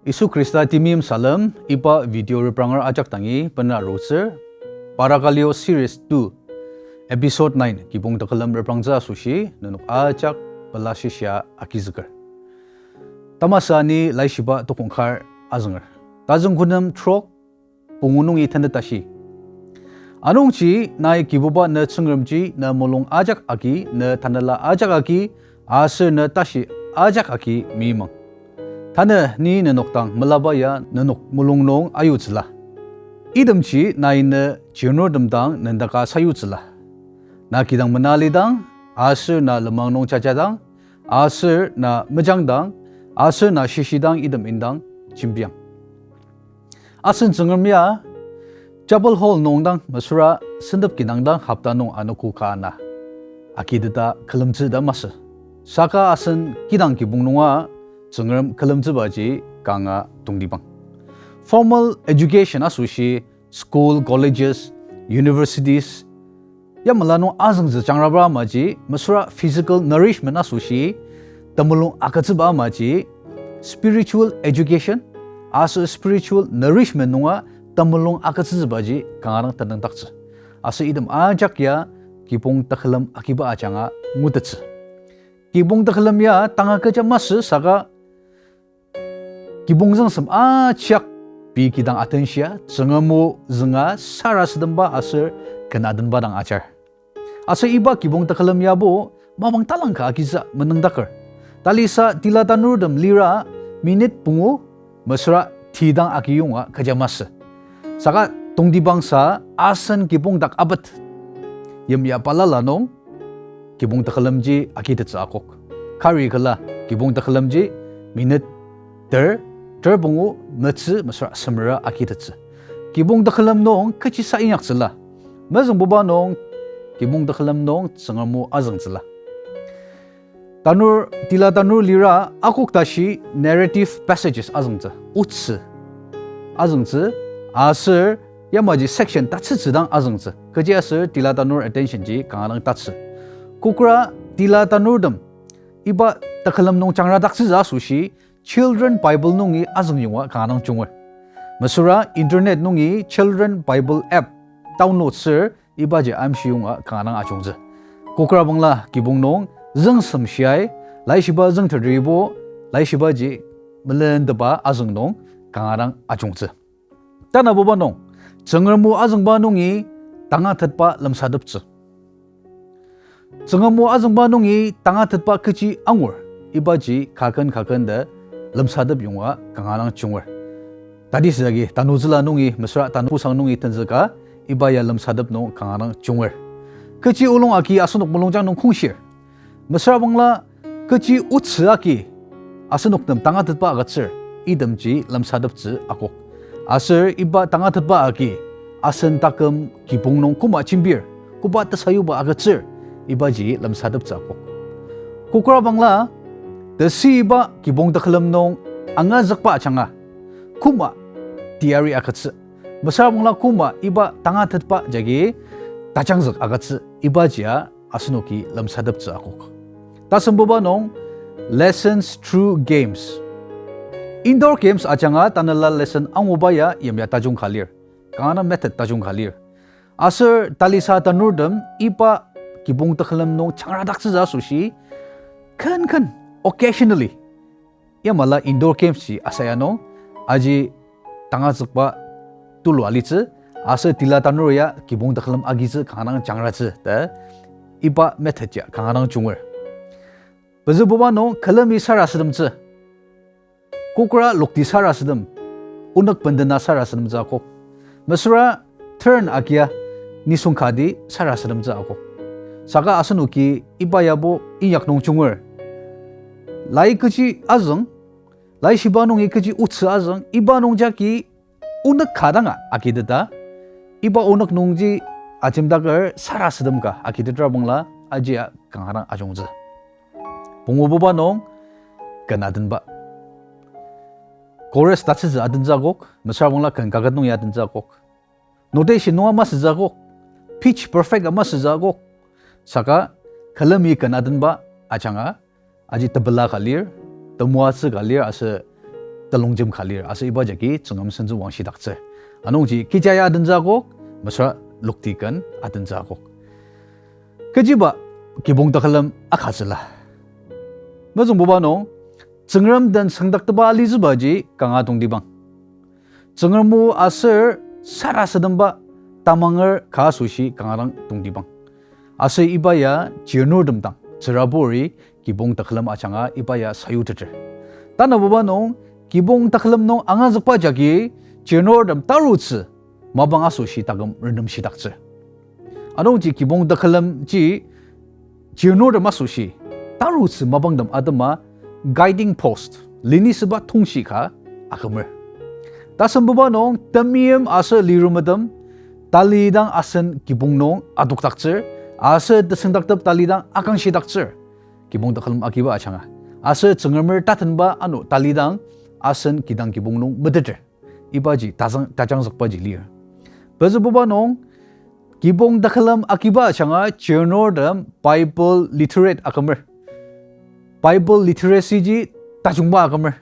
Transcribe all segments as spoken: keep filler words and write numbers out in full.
Yisu Khrista temeim salem, iba video repranger ajak dangi bena arutsür, Parakaleo Series two, Episode nine, Kibong Tekülem reprangtsü asoshi, nenok ajak pela shishia agizüker. Tamasa ni laishiba tokong kar azünger. Tazüng kü nem trok, pungu nungi tenet tashi. Anungji nai Kibuba ne Tsüngremji ne mulung ajak agi, ne tanela ajak agi, aser ne tashi ajak agi meimang. Tanü ni nenok dang melaba ya nenok mulung nung ayutsüla. Itemji nai ne chirnurtem dang nendaka sayutsüla. Na kidang mena alidang, aser na lenmang nung jajadang, aser na mejangdang, aser na shishidang item indang jembiang. Asen Tsüngrem ya chapel hall nung dang mesüra sentep kinang dang hopta nung anogo ka ana agiteta külemtsü ta masü. Saka asen kidang kibong nunga Tsüngrem külemtsübaji kanga tongtibang. Formal education asoshi school, colleges, universities, yamala nung azüngtsü jangraba amaji, mesüra physical nourishment asoshi, temulung agütsüba amaji, spiritual education, aser spiritual nourishment nunga temulung agütsütsübaji kanga dang tenüngdaktsü. Aser item ajak ya kibong tekülem agiba ajanga ngutettsü. Kibong tekülem ya tanga kecha masü saka kibong züngsem ajak pei kidang atenshia, Tsüngrem o zünga sarasademba aser ken adenba dang ajar. Aser iba kibong tekülem yabo mapang talangka agitsü menüngdaker. Talisa tila tanurtem lira minute pungu mesüra ti dang agiyonga kecha masü. Saka tongtibangsa asen kibong dak apet yimya balala nung kibong tekülemji agitettsü akok. Kari küla kibong tekülemji minute ter, ter pungu metsü mesüra semera agitettsü. Kibong tekülem nung kechisa inyaktsüla. Mezüngbuba nung kibong tekülem nung Tsüngrem o azüngtsüla. Tanur, tila tanur lira akok tashi narrative passages azüngtsü, otsü azüngtsü, aser yamaji section tatsütsü dang azüngtsü. Kechiaser tila tanur attention ji kanga dang tatsü. Kokra tila tanurtem iba tekülem nung jangradaktsütsü asoshi Children Bible nungi azüngyonga kanga dang junger. Mesüra internet nungi Children Bible app download sür ibaji amshiyonga kanga dang ajungtsü. Kokra bangla kibong nung züngsem shiai, laishiba züngtetribo, laishibaji melentepa azüng nung kanga dang ajungtsü. Tanabuba nung, Tsüngrem o azüngba nungi tangatetba lemsateptsü. Tsüngrem o azüngba nungi tangatetba kechi angur, ibaji kaken kaken ta lemsatep yonga kanga dang junger. Tati südagi tanutsüla nungi mesüra tanupusang nungi tenzüka, iba ya lemsatep nung kanga dang junger. Kechi olung agi asenok mulungjang nung kongshir. Mesüra bangla kechi otsü agi asenok nem tangatetba agütsür, itemji lemsateptsü akok. Aser iba tangatetba agi asen taküm kibong nung koma jembir, koba tesayuba agütsür, ibaji lemsateptsü akok. Kokra bangla, tesüiba kibong tekülem nung angazükba ajanga koma teyari agütsü. Mesüra bangla koma iba tangatetba jagi tajangzük agütsü, ibajia asenoki lemsateptsü akok. Tasembuba nung, lessons through games. Indoor games ajanga tanela lesson anguba ya yimya tajung ka lir. Kanga dang method tajung ka lir. Aser talisa tanurtem iba kibong tekülem nung jangradaktsütsü asoshi, ken ken, occasionally, yamala indoor games ji asa ya nung, aji tangazükba tulu alitsü, aser tila tanur ya kibong tekülem agitsü kanga dang jangratsü ta, iba method ya kanga dang junger. Pezübuba nung külemi sarasademtsü. Kokra lokti sarasadem, onük bendena sarasademtsü akok. Mesüra turn agia nisung kati sarasademtsü akok. Saka asenoki iba yabo inyak nung junger. Lai kechi azüng, laishiba nungi kechi otsü azüng, iba nung jagi onük ka danga agiteta, iba onük nungji ajemdaker sarasadem ka agitetra bangla ajia kanga dang ajungtsü. Pungububa nung ken adenba. Chorus tatsütsü adentsü akok, mesüra bangla ken kaket nungi adentsü akok. Notation nunga masütsü akok, pitch perfect a masütsü akok. Saka külemi ken adenba ajanga, aji tepela ka lir, temoatsü ka lir, aser telongjem ka lir, aser iba jagi Tsüngrem sentsü wangshitaktsür. Anungji kecha ya adentsü akok, mesüra lokti ken adentsü akok. Kechiba kibong tekülem akatsüla. Mezüngbuba nung, Tsüngrem den süngdaktepa alitsübaji kanga tongtibang. Tsüngrem o aser sarasademba tamanger ka asoshi kanga dang tongtibang. Aser iba ya chirnurtem dang, tsüraburi kibong tekülem ajanga iba ya sayuteter. Tanabuba nung, kibong tekülem nung angazükba jagi chirnurtem tarutsü mapang asoshi taküm renemshidaktsür. Anungji kibong tekülemji chirnurtem asoshi tarutsü mapangtem atema guiding post, lenisüba tongshi ka akümer. Tasembuba nung temeim aser lirumetem talidang asen kibong nung adokdaktsür, aser tesüngdaktep talidang akangshidaktsür. Kibong tekülem agiba ajanga. Aser Tsüngremer tatenba ano talidang asen kidang kibong nung meteter. Ibaji tajang, tajangzükbaji lir. Pezübuba nung, kibong tekülem agiba ajanga chirnurtem Bible literate akümer. Bible literacy ji tajungba akümer.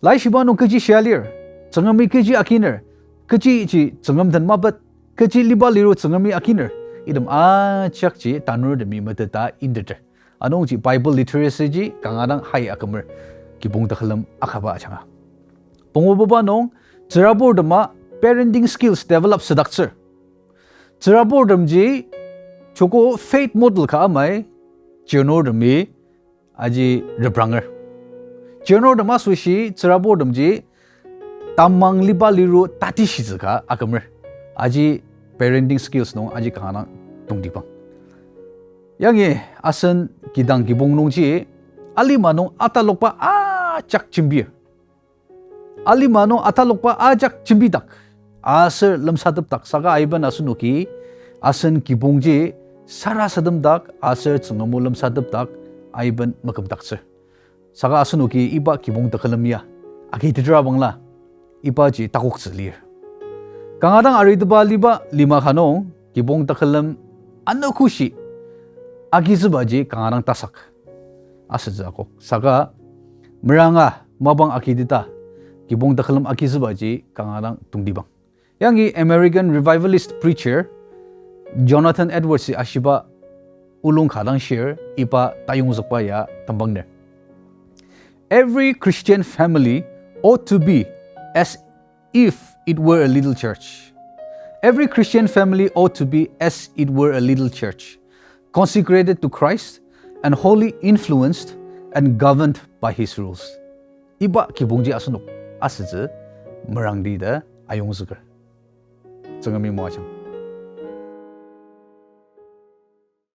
Laishiba nung kechi shia lir, Tsüngremi kechi akiner, kechiji Tsüngrem den mapet, kechi liba liru Tsüngremi akiner, item ajakji tanurtemi meteta inteter. Anungji Bible literacy ji kanga dang hai akümer kibong tekülem akaba ajanga. Pungububa nung, tsüraburtema parenting skills develop südaktsür. Tsüraburtemji joko faith model ka amai, chirnurtemi aji repranger. Chirnurtem asoshi tsüraburtemji tamang liba liru tatishitsü ka akümer. Aji parenting skills nung aji kanga dang tongtibang. Yangi asen kidang kibong nungji alima nung atalokba ajak jembir. Alima nung atalokba ajak jembidak aser lemsatepdak saka aiben asenoki asen kibongji sarasademdak aser Tsüngrem o lemsatepdak aiben makümdaktsür. Saka asenoki iba kibong tekülem ya agiteter abangla ibaji takoktsü lir. Kanga dang aritepa liba lima ka nung kibong tekülem anogoshi agizübaji kanga dang tasak asütsü akok. Saka meranga mapang agiteta kibong tekülem agizübaji kanga dang tongtibang. Yangi American revivalist preacher Jonathan Edwards-i ashiba olung ka dang shir iba tayongzükba ya tembangner. Every Christian family ought to be as if it were a little church. Every Christian family ought to be as it were a little church, consecrated to Christ and wholly influenced and governed by his rules. Iba kibongji asenok asütsü merangdi ta ayongzüker. Tsüngremi moajang.